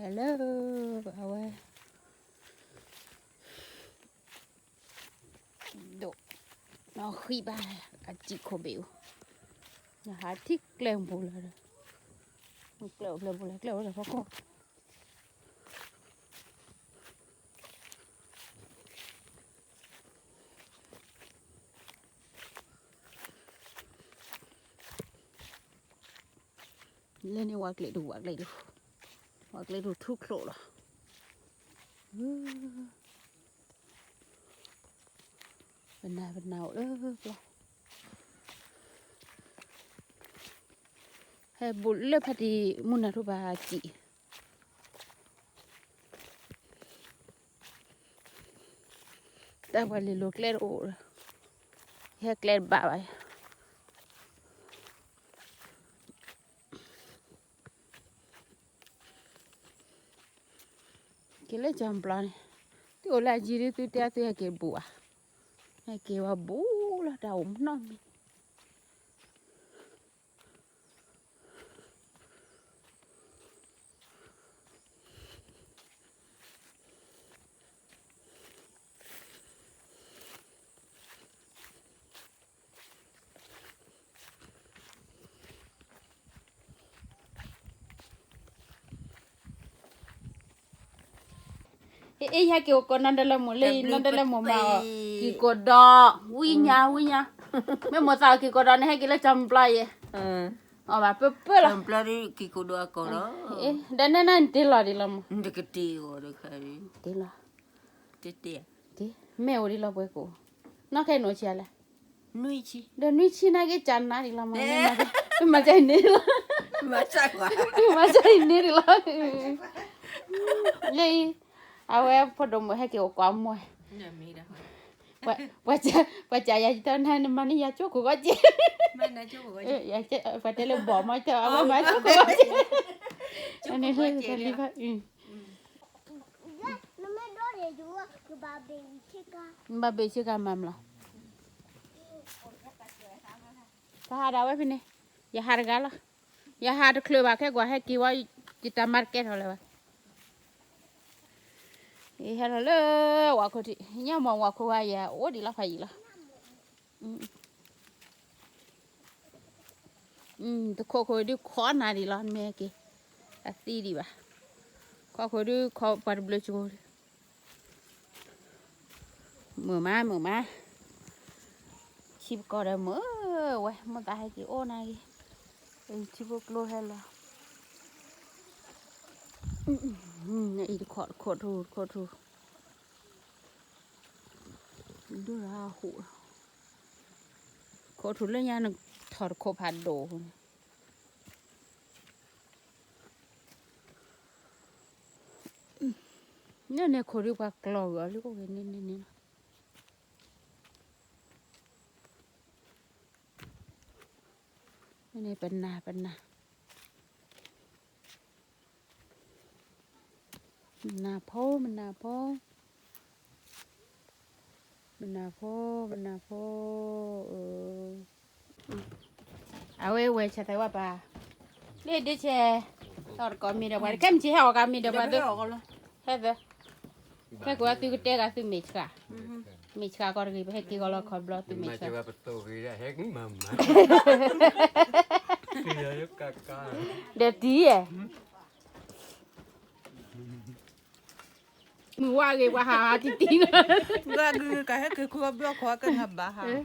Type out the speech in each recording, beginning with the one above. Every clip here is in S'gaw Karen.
Hello, အဝဲ ဒိၣ်, နီၢ်ဃံဘၣ် အစံာ်ခိၣ်ဘ့ၣ်အိၣ်, နဟးထံၣ်ကျဲပူၤလီၤဒီး, ကျဲအိၣ်ကျဲပူၤလီၤ ကျဲအိၣ်လၢဖီခိၣ် လၢန့ၣ် ဝးကျဲဒိၣ် ဝးကျဲဒိၣ်, ဝးကျဲဒိၣ်ထူချိၣ်လီၤ, ပနၢ်ပနၢ်အိၣ်လၢကျီ, ဟဲဘူးလၢဖါတံၢ်မုၢ်နၤထူၣ်ဘၣ်စံာ် တၢ်ပှၤလ့ၤလိာ်ကျဲတအိၣ်ဒီး, ယဟဲကျဲတဘၣ်ဘၣ်, က့ၤလၢကၠီၤပျီန့ၣ်, သုအိၣ်လၢအယံၤဒ်သုတဲသုဟဲက့ၤဘူးဘၣ်, ဟဲက့ၤဝဲဘူးလီၤ တၢ်အိၣ်မနီၢ်မံၤ အ့ ယဟဲက့ၤအိၣ်ကိးနီၢ်ဒဲးလၢမိၢ်လၢအံၤ နီၢ်ဒဲးလၢမိၢ်မၤအီၤ က့ၤကိးဒီး ဝံၣ်ညါ ဝံၣ်ညါ, မ့ၢ်မိၢ်သးအီၤက့ၤကိးဒီးန့ၣ် ဟဲက့ၤလၢကၠီၤပျီယဲၢ်, အီၣ်ဘၣ်ပၢၢ်ပၢၢ်လီၤ, ဒီးနဲနၤနတ့လီၤဒ်လီၤမး, တ့လီၤ, မ့ၢ်အိၣ်ဒ်လီၤပှဲၤကိး, နီၢ်ခဲအံၤနအိၣ်ဆံးအါလဲၣ်, ဒီးနွံဆံနာ်က့ၤကၢ်နၤဒ်လီၤမး, မၤကၢ်အံၤန့ၣ်လီၤ, မၤကၢ်အံၤန့ၣ်ဒ်လီၤ, လၢအံၤ, အဝဲဖိဒိၣ်မုၣ်ဟဲက့ၤအိၣ်ကိးအမိၢ်, ပှၤစံးယၤတၢ်နၤ နမၤန့ၢ်ယၤကၠိခိၣ်ဂီၢ်က့ၤ, ပှၤတဲလၢဘီၣ်မး တၢ်အဝဲမၤကၠိခိၣ်ဂီၢ်က့ၤ, န့ၣ်လၢတၢ်လံဘၣ်, ဘၣ်ဘ့ၣ်ဆ့ကၤမၤမလီၤ, ပဟးဒၣ်ဝဲဖဲန့ၣ်, ယဟးတဂၤလီၤ, ယဟးတချုးဘၣ် ခဲကွၢ်ဟဲက့ၤဝဲ, ယတၢ်မၤတကဲထီၣ်လၢၤဘၣ်, ယဟဲလီၤလၢဝၤခိၣ်ထံး ညၣ်မီၢ်ဝၤခိၣ်ဝဲယဲၢ် အိၣ်ဒံးလီၤဖးယံာ်လီၤ, တခိၣ်ခိၣ်ဒုးခိးနၤဒံးလီၤ မ့ၢ်က့ၤ, အသံဒံးဘၣ်, ခိၣ်ခိၣ်ဒုးခိးပှၤတဘျုးကိၣ်ဒံး, မုာ်မး မုာ်မး, ထံပကီၢ်ဒီးမုာ်ဝဲ မိၢ်သးဟဲက့ၤအိၣ်နၤဂ့ၤ, ထံဖိကျိဟဲလီၤ, အံၤတခိၣ်တခိၣ်ထူ တခိၣ်ထူ, ဒိၣ်ရဟူး, ခိၣ်ထူလၢညါနထီၣ်တခိၣ်ဖးဒိၣ်န့ၣ်, န့ၣ်န့ၣ်ခိၣ်ဒုးပှၤကျီၢ်ဂၤလၢအိၣ်ဂ့ၤန့ၣ်န့ၣ်န့ၣ်လီၤ, န့ၣ်ပနၢ်ပနၢ် မနၤဖိ မနၤဖိ, မနၤဖိ မနၤဖိ, အဝဲဝဲဆဲးသးဝဲပၢ်, လၢဒ့ဆဲး, တကိးမ့ၢ်ဒီးပှၤ ခဲမုၢ်ဆ့ၣ်ဟဲအီၣ်ကးမ့ၢ်ဒီးပှၤသ့, ဟဲသ့, ခဲကိးသုကတဲဂၤသုမ့ၢ်ဆှး, မ့ၢ်ဆှးကီးတဂ့ၤ ပဟဲက့ၤဂီၤလီၤခီဘျီသုမ့ၢ်ဆှး, ဒီးတံၤဧၢ မုၢ်ဝါဂ့ၤ ပှၤဟးဟးတံၢ်တံၢ်လီၤ, ကဟဲက့ၤခူအဘျီခီကနၢ်ဘၣ်ဟး, ဒီး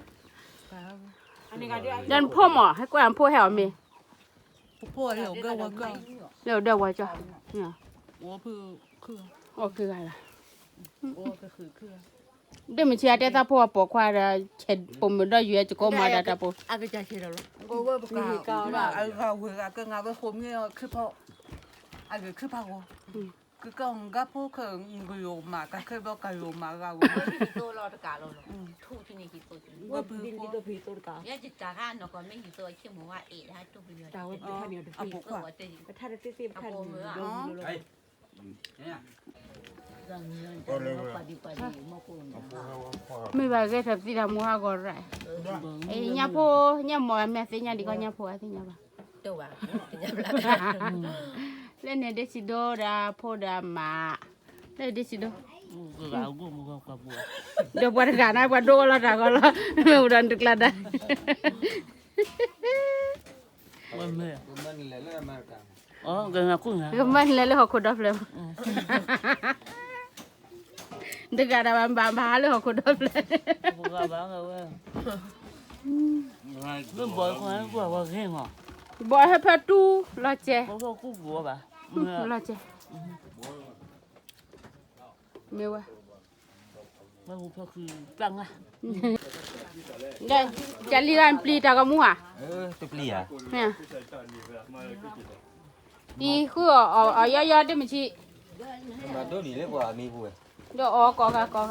နဖိမး ဟဲကွၢ်နဖိဟဲအီၤမ့ၢ်, လၢဒၢးဝဲကၠီ, အိၣ်ဂၤလီၤ, ဒ်မ့ၢ်ဆံးအတဲသးဖိအပိာ်ခွါဒီး ပိာ်မုၣ်ဒီးယွၤကကိးမၤဒၣ်တၢ်ပိာ်, အဂၤဝဲဂၤကနၣ်ဝဲဃိမ့ၢ်, အဂ့ၤခံဖးဂီၤ, ကကဂၤဖိခဲဂၤယိာ်မး ကခဲဘျီကယိာ်မးဂၤဝဲ, အပိာ်ခွါ မ့ၢ်ဘၣ်ဂဲၤထီၣ်သံတၢ်မူဟးဂီၤရၣ်, ညၣ်ဖိ ညၣ်မီၢ်အမ့ၢ်သ့ၣ်ညါဒံးကီး ညၣ်ဖိအသ့ၣ်ညါဘၣ်, တဝဲ, တညါဘၣ်, လၢန့ၣ်ဒ့ဆံးဒိၣ်ဒီးဖိဒီးမါ, လၢဒ့ဆံးဒိၣ်, ဒီးပှၤတဂၤန့ၣ် ပှၤဒိၣ်အီၣ်လီၤတၢ်ဂီၤလီၤ, မ့ၢ်အိၣ်ဒီးနုာ်ကျါဒါ, ကမၢနလဲၤလၢဟီၣ်ခိၣ်ဒီဖျၢၣ်, တဂၤဒီးဘၣ်ဘၣ်ဟးလၢဟီၣ်ခိၣ်ဒီဖျၢၣ်, ဘီဟဲဖဲတူၢ်လီၤစဲး, လီၤစဲး, မ့ၢ်ဝဲ, ကလံၤဂၤပျံၤတၢ်ဂီၤမူဧါ, တပျံၤဧါ, အံၤဃုအီၤ အီၤယီယီဒ့ၣ်မုၢ်ဆံး, ဒီးအီၤကိးဂၤကိးဂၤ, အံၤ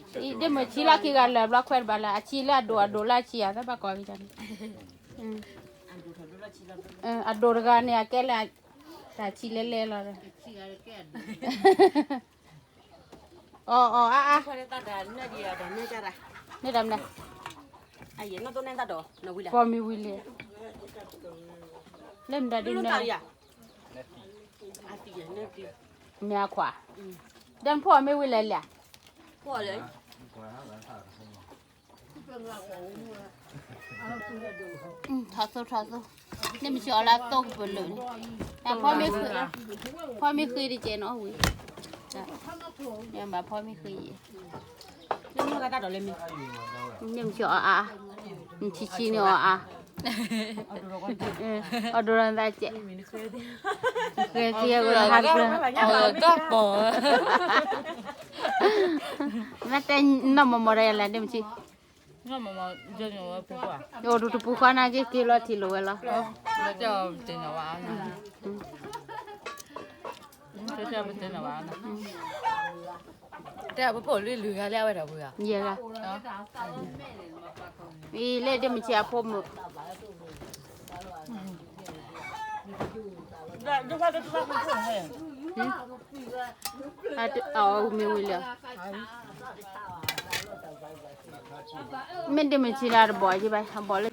ဒ့ၣ်မုၢ်ဆံးလီၢ်ခံဂၤလၢာ်ဘျီခွဲးတဘၣ်လၢ အဆံးလၢအဒိၣ်အဒိၣ်လၢအဆံးဧါ သဘၣ်ကိးဂၤန့ၣ်, အဒိၣ်တဂၤန့ၣ် အကဲလၢ တၢ်ဆံးလဲၤလဲၤလီၤ, အီၤအီၤအါအါ, န့ၣ်တမနုၤ, ပိာ်မုၣ်ဝံၤလံ, လၢမတၤဒ်န့ၣ်, မ့ၢ်အခွါ, ဒီးနဖိမ့ၢ်ဝံၤလဲၤလံဧါ, ထီၣ်သိထီၣ်သိ, န့ၣ်မ့ၢ်ဆံးအီၤလၢအသိကပၢၢ်လၢာ်န့ၣ်, ဖီမ့ၢ်ဃ့, ဖီမ့ၢ်ဃ့တကဲးနီၤဝံၤ, မ့ၢ်ဘၣ်ဖီမ့ၢ်ဃ့အံၤ, န့ၣ်မ့ၢ်ဆံးအီၤအါအါ, နဆံးဆံးန့ၢ်အီၤအါ, အီၤဒိၣ်ဒီးနသးကဲး, ဃဲသံအဂီၢ်ဟးကျၢၤ, တၢ်ပိာ်, မ့ၢ်တဲနီၢ်မီၢ်မီၢ်ဒီးယၤလဲၣ် ဒ့ၣ်မုၢ်ဆံး, အိၣ်ဒူၣ်တပူၤဃီနာ်က့ က့ၤလီၤထံၣ်လိာ်ဝဲလီၤ, တဲပပီၢ်လံလုၢ်ဂၤလၢအဝဲတၢ်ပူၤဧါ, ယဲၢ်ဂၤ, အံၤလၢဒ့ၣ်မုၢ်ဆံးအဖိမုၣ်, အမ့ၢ်ဝံၤလၢ, မ့ၢ်ဒ့ၣ်မုၢ်ဆံးလၢတဘီၣ်ယဘၣ် အဘီၣ်လၢ,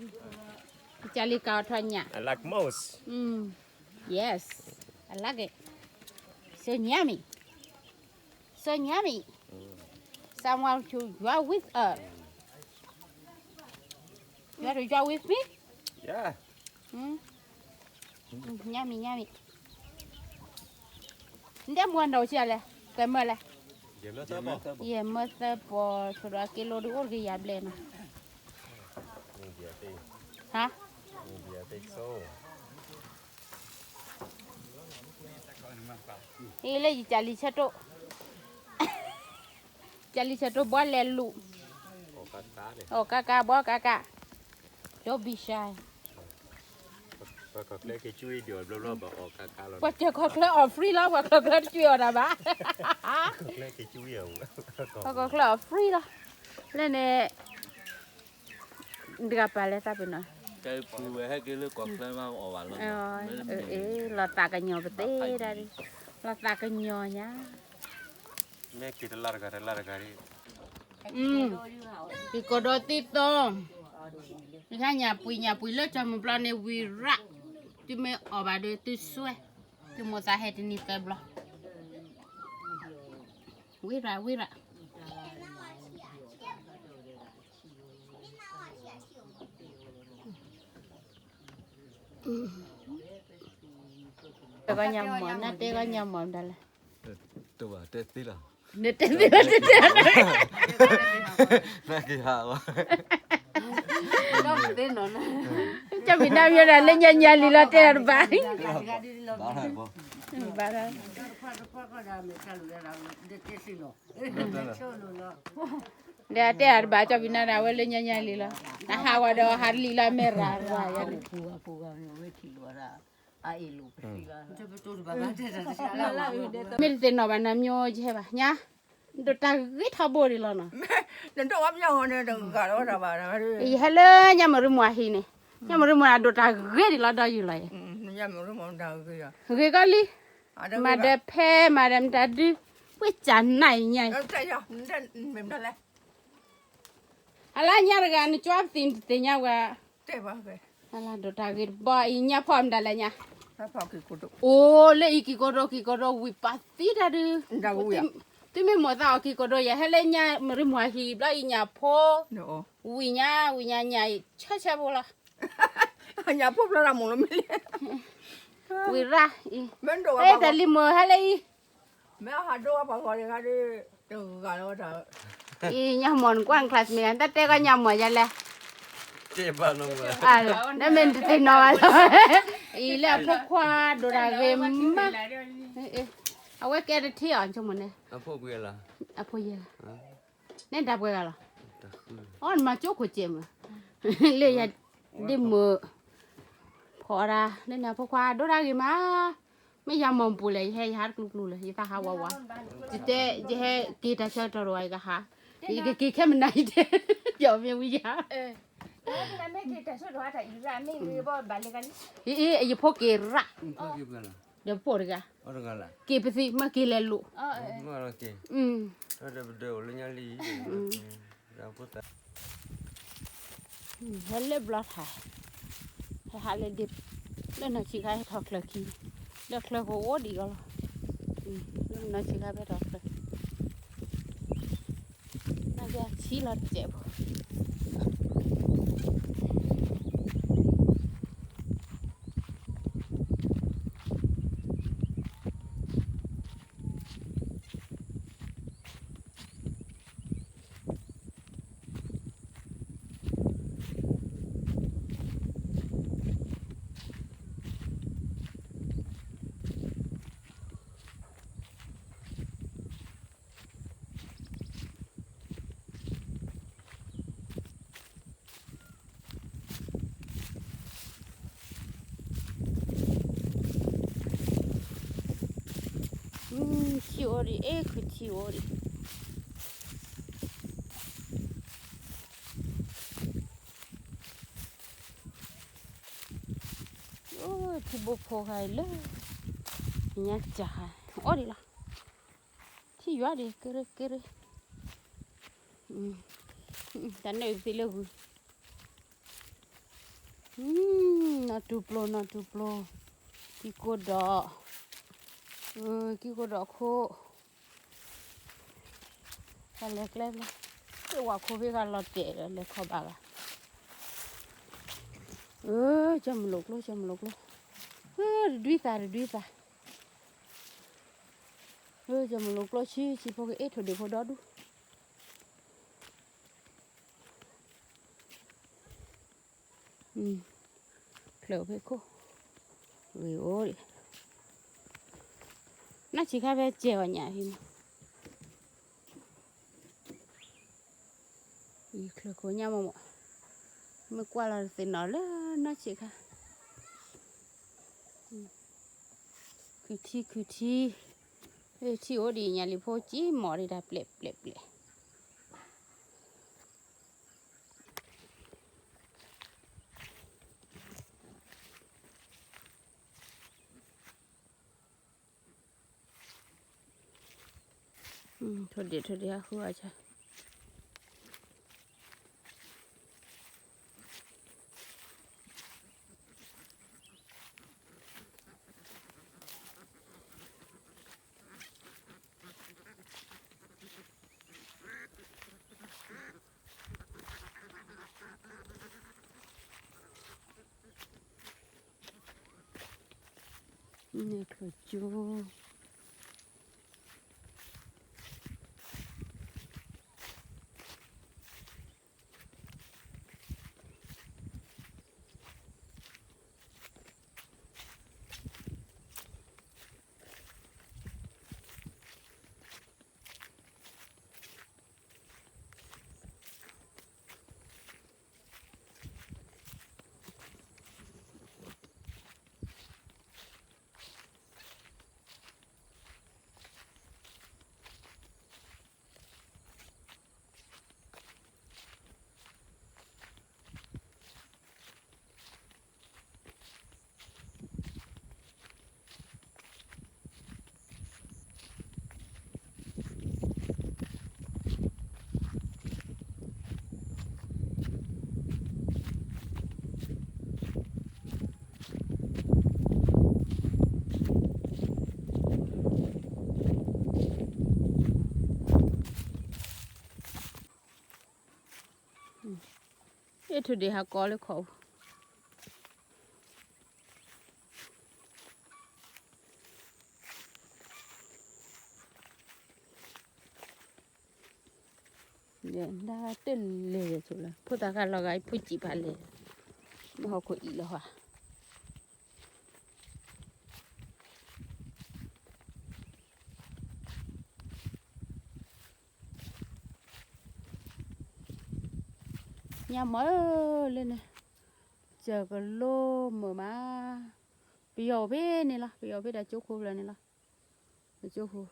ကလံၤကၤအီၤထီၣ်ညၣ်, I like most. Yes, I like it. So yummy. So yummy. Someone to draw with us. You want to draw with me? Yeah. Mm. Mm, yummy, yummy. နတဲမွၤဒီးဆံးလဲၣ်, ကဲမၢလဲၣ်, ယမၢသၢပီၢ် ဆိဒီးက့လိဒုးအိၣ်တကယၤဘျဲၣ်နီၤ, ဟါ, အံၤလၢယကလံၤဆၢတိၢ်, ကလံၤဆၢတိၢ်ဘီလဲၤလူၤ, အီၣ်ကါကါ ဘီကါကါ, don't be shy. ပှၤကီၢ်ချၢအီၣ် free လီၤ, ပှၤကီၢ်ချၢတကွံအီၣ်တၢ်ဘၣ်, ပှၤကီၢ်ချၢအီၣ် free လီၤ, လၢန့ၣ်, တဂၤပာ်လၢသးပ့ၤနီၤ, လီၤသးကညီၤပသ့ဒၣ်, လီၤသးကညီၤညါ, က့ၤတလါတဂၤတလါတဂၤ, က့ၤကီၢ်ဒီးသံသီ, နခါညၣ်ပှံၤညၣ်ပှံၤလၢကၠီမုၢ်ဘျီန့ၣ်ဝံၤရၣ်, သုမ့ၢ်အီၣ်ဘၣ်ဒီးသုစွဲ, သုမိၢ်သးဟဲတနံၤသၢဘျီ, ဝံၤရၣ်ဝံၤရၣ်. တဲကီၢ်ညါမီၢ်, နတဲကီၢ်ညါမီၢ်မတၤလဲၣ်, တဘၣ်တဲသ့လီၤ, နတဲသ့လီၤ, နက့ၤဟးဝဲ, ကၠီၣ်ဖံးနါမ့ၢ်ဒၣ်လၢညါညါလံလီၤ တဲတၢ်တဘၣ်, ဘၣ်, ဒီးတဲအတဘၣ် ကၠီၣ်ဖံးနါဒၣ်ဝဲလၢညါညါလံလီၤ, တဟးဝဲဒီးဟးလံလီၤ မ့ၢ်ရၤရၤယၤန့ၣ်, မ့ၢ်တသ့ၣ်နီၣ်ဘၣ်နၤ မျိုး ယဟဲဘၣ်ညါ, ဒိးတၢ်ဂ့ၤထီဘိဒံးလီၤနီၤ, ယဟဲလၢညါမရူမွၤဟံးန့ၣ်, ညါမရူမွၤဒိးတၢ်ဂ့ၤဒံးလီၤ ဒီးယုၢ်လီၤယဲ, ဂ့ၤကီလံ, မၤဒီးဖဲမၤဒီးမတၤဒု, ဝ့ၢ်စၢ်နါအံၤညါအံၤ, အလါညါတဂၤ နကွၢ်ပသံၣ်နတသ့ၣ်ညါဝဲ, အလါဒိးတၢ်ဂ့ၤတဘီအံၤ ညါဖီၣ်မတၤလဲၣ်ညါ, အိၣ်လၢအံၤက့ၤကီးဒိၣ် က့ၤကီးဒိၣ် ဝံၤပာ်သံတၢ်ဒုး, သုမ့ၢ်မိၢ်သးအီၤက့ၤကီးဒိၣ် ယဟဲလၢညါ မရံမွၤဟံၣ်ဘျီအံၤညၣ်ဖိ, ဝံၤညါ ဝံၤညါညၣ်အံၤ ဆၢဆၢဖိလီၤ, ညၣ်ဖိဖျါတၢ်မိၢ်လီၤမ့ၢ်လဲၣ်, ဝံၤရၣ်အံၤ, ဟဲတၢ်လံၤမုာ်ဟဲလၢအံၤ, မ့ၢ်ဟးဒိပှၤဂီၤဒံးဂၤဒုး, တဂၤလီၤတၢ်, အံၤညၣ်မီၢ်နကွၢ် classmate တၢ်တဲကီးညၣ်မီၢ်ယၤလဲၣ်, နမ့ၢ်တသ့ၣ်နီၣ်ဘၣ်လီၤ, အံၤလၢအဖိခွါဒိၣ်တၢ်ဂ့ၤမး, အဝဲကဲတထံၣ်အီၤ ဆိကမိၣ်န့ၣ်, အဖိယဲၢ်, န့ၣ်တၢ်ပှဲၤဂၤလီၤ, အီ နမၤကၠိခိၣ်စဲးမး, လၢယၤဒ့မုာ်, ဖီအီၤဒၣ် လၢန့ၣ်အဖိခွါဒိၣ်တၢ်ဂ့ၤမး, မ့ၢ်ယၤမီၢ်ပူၤလဲၣ် ယဟဲယဟးတကျူကျူလၢၤ ယသးဟးဝးဝး, ယတဲ ယဟဲက့ၤတၢ်ဆၢကတီၢ်တဝီ ယကဟး, ယကက့ၤခဲမနၤယတဲ, ပျီမ့ၢ်ဝံၤယၤ, အံၤအံၤအံၤယဖိက့ၤရၣ်, ဒီးပိာ်တဂၤ, က့ၤပသံ မ့ၢ်က့ၤလဲၤလိာ်, ဟဲလၢဘျီထါ, ဟဲဟးလၢဒ့, လၢနီၢ်ဆံးခါဟဲထီၣ်ချၢခံ, လၢချၢကအိၣ်ဒံးကီးလီၤ, လၢနီၢ်ဆံးခါဟဲထီၣ်ချၢ, နကဆံးလီၤတစဲးဖိ ထံအိၣ်ဒံး အဲၣ်ခုးထံအိၣ်ဒံး, ထံဘိဖိဂၤအံၤလၢ ညါစၢ်ဟါ အိၣ်ဒံးလီၤ, ထံယွၤဒံး ကရၢကရၢ, တၢ်နၢအုးသ့လၢဂုၤ, နီၢ်တူၢ်ပျိ နီၢ်တူၢ်ပျိ, ကံၢ်ကိၢ်ဒီး, ကံၢ်ကိၢ်ဒီးခိၣ်, တၢ်လဲၤကျဲဖျဲ, သ့ၣ်ဝါခိၣ်ဖဲဂၤလီၤတဲာ်ဒီး လဲၤခီဘၣ်ဂၤ, ကၢမလိာ်ကျိ ကၢမလိာ်ကျိ, တဒွံသး တဒွံသး, ကၢမလိာ်ကျိဆံးဆံးဖိကအဲၣ်ထိၣ်ဒံးဖိဒီဒူၣ် ချၢဖဲခိၣ်, ဂ့ၤအိၣ်ဒံး, နီၢ်ဆံးခါဖဲစဲးဝဲညါဖဲမး, ချၢခိၣ်ညါမးမး, မ့ၢ်ကွၢ်လီၤတသ့ၣ်နီၣ်လၢနီၢ်ဆံးခါ, ခုၣ်ထံခုၣ်ထံ, ထံအိၣ်ဒံးညါလံဖိကံမီၣ်ဒံးတၢ်ပျဲၢ်ပျဲၢ်ပျဲၢ် ထိၣ်ဒံး ထိၣ်ဒံး ဟးဃုအီၤဆၢ. န့ၣ်ချၢကၠိ ထိၣ်ဒ့ဟးကိးလၢခီၣ်ပူၤ တလဲၤဆိလၢ ဖိသၣ်ခါလီၤဂာ်အံၤ ဖုစံးဖးလဲၣ်, မ့ၢ်ဟီၣ်ခိၣ်အံၤလီၤဟါ ညါမၢ်ဧၢ လၢန့ၣ် စၢၤကလိမုာ်မး, ပယီၤအိၣ်ဖဲန့ၣ်လီၤ, ပယီၤအိၣ်ဖဲတၢ်ကၠိခိၣ်ဖျၢၣ်န့ၣ်လီၤ, ပကၠိခိၣ်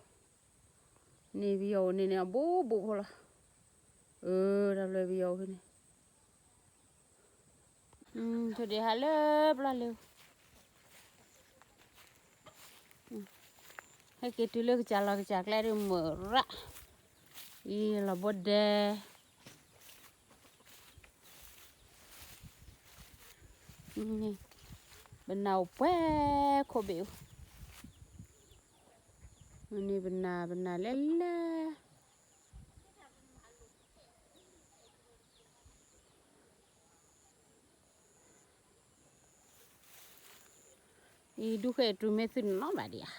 န့ၣ်ပယီၤအိၣ်န့ၣ်န့ၣ် အဘူးဘူးဖိလီၤ, အၢ တၢ်ဖျၢၣ်ပယီၤအိၣ်ဖဲန့ၣ် ထိၣ်ဒ့ဟးလၢပျီလၢ ဟဲက့ၤတုၤလၢကစၢ်လီၢ်ကစၢ်ကျဲဒ်မုာ်ရၣ်, အံၤလီၤဘိဒဲ, ပနၢ်အိၣ်ပှဲၤခိၣ်ဘ့ၣ်အိၣ်, န့ၣ်ပနၢ် ပနၢ်လဲၤလဲၤ အံၤဒုးဃဲၣ်တုၤမ့ၢ်သုနီၢ်ဘၣ်ဒံးဧါ,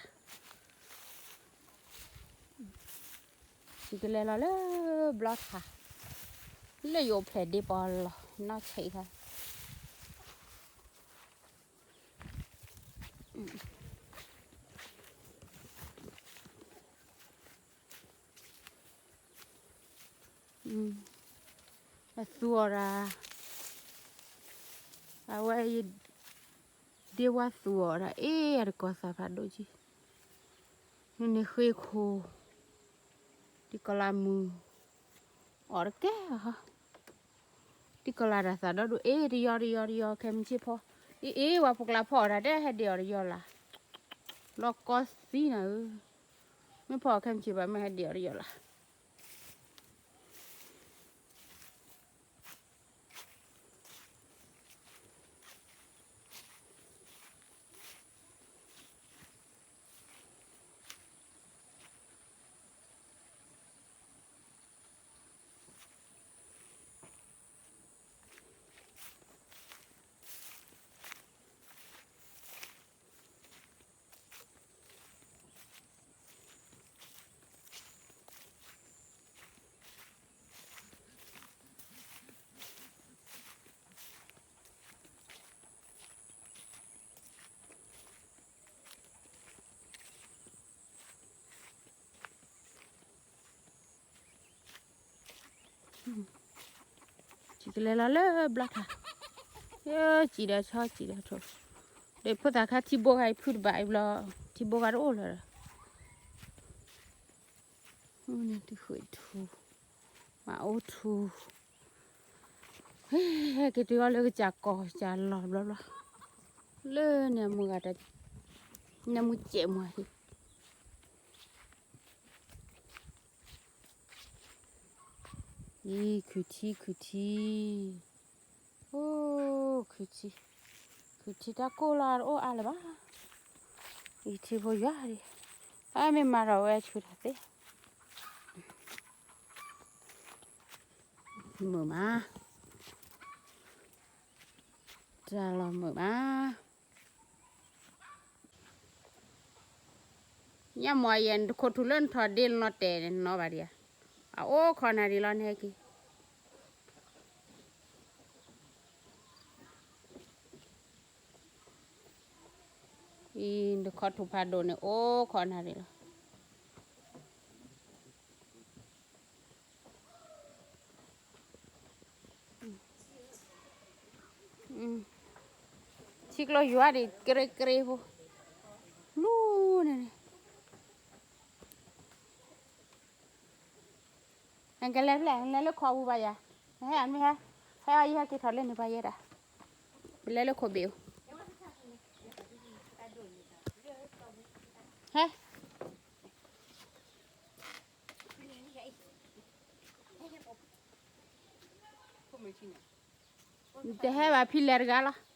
ယကလဲၤလီၤလၢဘျီထါ, လၢယအိၣ်ဖျဲၣ်ဒ့ပီၤလီၤ နီၢ်ဆံးခါ အသူအီၤဒၣ်, အဝဲ ဒ့ဝါသူအီၤဒၣ် အ့ၣ် အတကီၢ်သးဖးဒိၣ်ကံ, နန့ၣ်ဃ့ခိၣ်, တံၢ်ကီၢ်လၢမုၢ်, အီၣ်တကဲ, တံၢ်ကီၢ်လၢတၢ်သးဒီဒိၣ် အ့ၣ် တယီတယီတယီ ခဲမုၢ်ဆ့ၣ်ဖီ, အ့ၣ် အ့ၣ် ဝဲဖိကျါဖီအီၣ်တၢ်တဲဟဲဒ့အီၤတယီလၢ်, လီၤကီသံနၤဧၢ, မ့ၢ်ဖီအီၣ်ခဲမုၢ်ဆ့ၣ်ဘၣ် မ့ၢ်ဟဲဒ့အီၤတယီလၢ် ယကလဲၤလီၤလၢဘျီခါ, ယစံးဒီးဆီစံးဒီးထိၣ်, ဒီးဖိသၣ်ခါထံဘိဂၤအံၤဖုတဘၣ်အံၤဘျီ, ထံဘိဂၤတအိၣ်လၢၤဒီး, န့ၣ်တဃုထူ, မၤအိၣ်ထူ, ဟဲက့ၤတုၤအီၤလၢကစၢ်ကီၢ်ကစၢ်လီၢ်ဘျီဘျီ, လၢန့ၣ်မုၢ်ဂၤတၢ်, န့ၣ်မုၢ်စဲးမးဟံၣ် အံၤ ခုၣ်ထံ ခုၣ်ထံ, အိ ခုၣ်ထံ, ခုၣ်ထံတၢ်ကိၢ်လီၤတအိၣ်အါလၢၤဘၣ်, အံၤထံဖိယွၤဒံး, အမ့ၢ်မၤထီၣ်ဝဲဆူၣ်ထီၣ်သ့, မုာ်မး, တၢ်လီၤမုာ်မး ညါမ့ၢ်ယဲ နတခိၣ်ထူလၢနထီၣ်ဒ့လီၤတဲာ်န့ၣ် နီၢ်ဘၣ်ဒံးဧါ, အအိၣ်ခိးနၤဒံးလီၤ နဟဲက့ၤ, အံၤ နတခိၣ်ထူဖးဒိၣ်န့ၣ် အိၣ်ခိးနၤဒံးလီၤ. ထံကျိယွၤဒံး ကရ့ကရ့ဖိ, လူန့ၣ်န့ၣ်, နကလဲၤဖဲလဲၣ်, နလဲၤလၢခီပူၤဘၣ်ယၤ, နဟဲအမ့ၢ်ဟဲ, ဟဲအီၤယဟဲက့ၤထီၣ်လၢန့ၣ်ပှၤယဲဒၣ်, ပလဲၤလၢခိၣ်ဘ့ၣ်အိၣ်, ဟဲ နတဟဲဘၣ်ဖံလဲၤတဂၤလီၤ.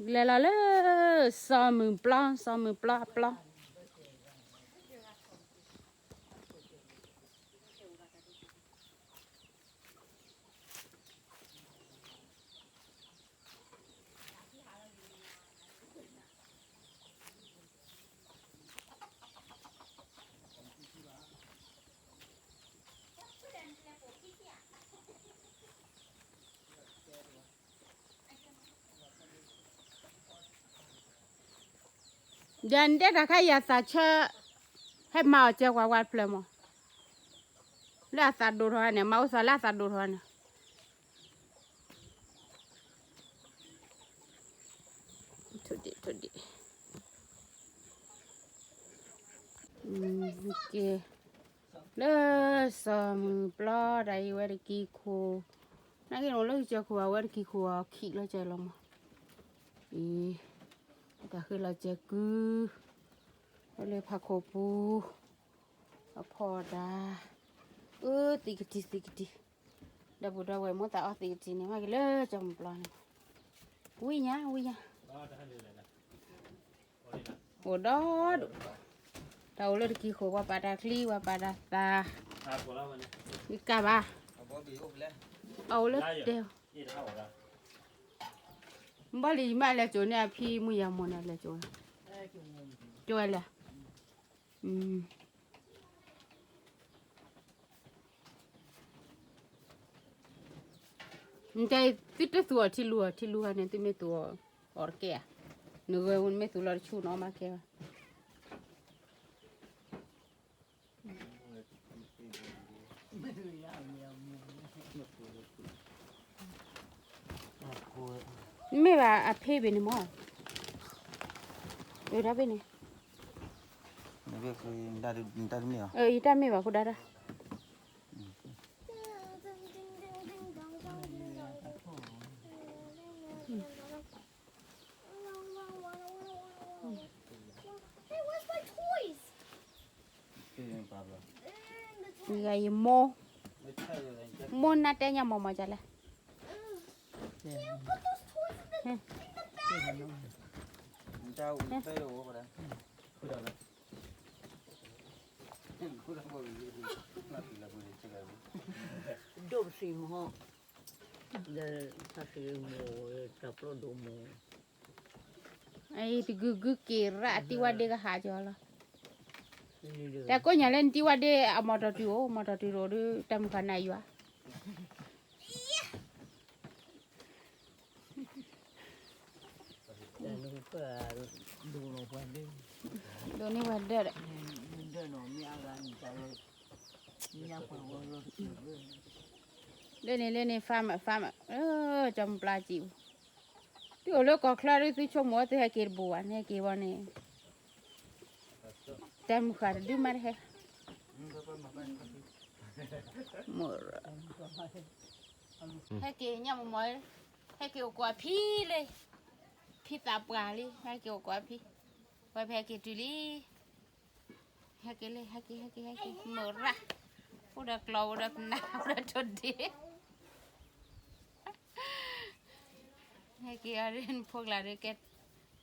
လဲၤလီၤလၢ စီၤမုၢ်ပျီ, စီၤမုၢ်ပျီအပျီ, ဒီးနတဲတၢ်ခါအံၤအသးဆၢ, ဟဲမၤအီၣ်ကဲကွၢ်ဝါတဖျၢၣ်မး, လၢအသးဒိၣ်ထီၣ်န့ၣ် မၤအိၣ်သးလၢအသးဒိၣ်ထီၣ်န့ၣ်, ထိၣ်ဒံၣ်ထိၣ်ဒံၣ်, က့ၤ လၢစီၤမုၢ်ပျီတၢ်အံၤဝဲတကံၢ်ခိၣ်, နာ်က့န့ၣ်လၢကစၢၢ်ခိၣ်အဝဲတကံၢ်ခိၣ်အီၤခံးလီၤစဲးလီၤမး, အံၤ တၢ်ဃ့လီၤစဲးကု, ဝဲလၢဖးခိၣ်ပူၤ, အဖီၣ်ဒၣ်, အၢ သံကတံၢ်သံကတံၢ်, ဒီပုၢ်ဒီဝဲၢ်မိၢ်သးအီသံကတံၢ်န့ၣ် မၤက့ၤလၢစီၤမုၢ်ပျီန့ၣ်, ဝံၣ်ညါဝံၣ်ညါ အိၣ်ဒီးဒိၣ်, တၢ်အိၣ်လၢတကံၢ်ခိၣ် ပှၤပာ်တၢ်ချံ ပှၤပာ်တၢ်သး, မ့ၢ်ကၢ်ဘၣ်, အအိၣ်လၢတဲ, ဘီလံၤယမ့ၢ်လဲၤစိၤန့ၣ် အဖံမုၢ်ယၤမိၢ်န့ၣ်လဲၤစိၤ, ကၠိဝဲလဲၣ်, နတဲသုတသူအီၤထံလူၤအီၤ ထံလူၤဂၤန့ၣ် သုမ့ၢ်သူအီၤတကဲဧါ, နဂဲၤမ့ၢ်သူလီၤတဆူၣ်နီၤမၤကဲဘၣ် မ့ၢ်ဘၣ်အဖ့ဘ့ၣ်န့ၣ်မး, အၢ တၢ်ဖ့န့ၣ်, ယတၢ်မ့ၢ်ဘၣ်ဃိဒၣ်တၢ် ယမိၢ်, မိၢ်နတဲညါမးမးဒ်လဲၣ်, ဒိၣ်ပသံးမး, ဒီးသးသံးမိၢ်, တၢ်ပျီဒိၣ်မိၢ်, အံၤတဂုၤဂုၤက့ၤရၣ် အတံၤဝါဒ့ကဟးကၠီလီၤ, တၢ်ကိးညါလၢနတံၤဝါဒ့အမီၢ်တီၢ်တုၤအိၣ် မီၢ်တီၢ်တုၤရိၤဒီး တၢ်မုၢ်ဃာ်နၤယွၤ ဒိၣ်န့ၢ်ဝဲဒၢးဒီး, ဒၢးန့ၣ်လၢန့ၣ် farmer farmer, ကၠီမုၢ်ပျီစံး, သုအိၣ်လၢကီၢ်ချၢဒီး သုဆိကမိၣ်သုဟဲက့ၤတဘူးဘၣ် နဟဲက့ၤဘၣ်န့ၣ်, တၢ်မုၢ်ဃာ်တဒုမးတဟဲ, မ့ၢ် ဟဲက့ၤညါမ့ၢ်မ့ၢ်, ဟဲက့ၤအိၣ်ကွၢ်ဖံလံ, ဖံသးပှၢ်လံ ဟဲက့ၤအိၣ်ကွၢ်ဖံ, ဝဲဖဲဟဲက့ၤတုၤလံ, ဟဲက့ၤလံ ဟဲက့ၤ ဟဲက့ၤ ဟဲက့ၤ မုၢ်ရၣ်, အိၣ်ဒီးကျီ အိၣ်ဒီးကနၣ် အိၣ်ဒီးထိၣ်ဒ့, ဟဲက့ၤအီၤဒ်နဖိကျါဒီး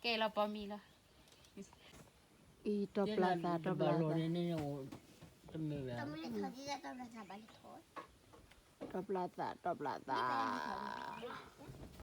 ကဲလီၤပိာ်မုၣ်လီၤ, အံၤ တီပျၢ်သး တီပျၢ်သး, တီပျၢ်သး တီပျၢ်သး,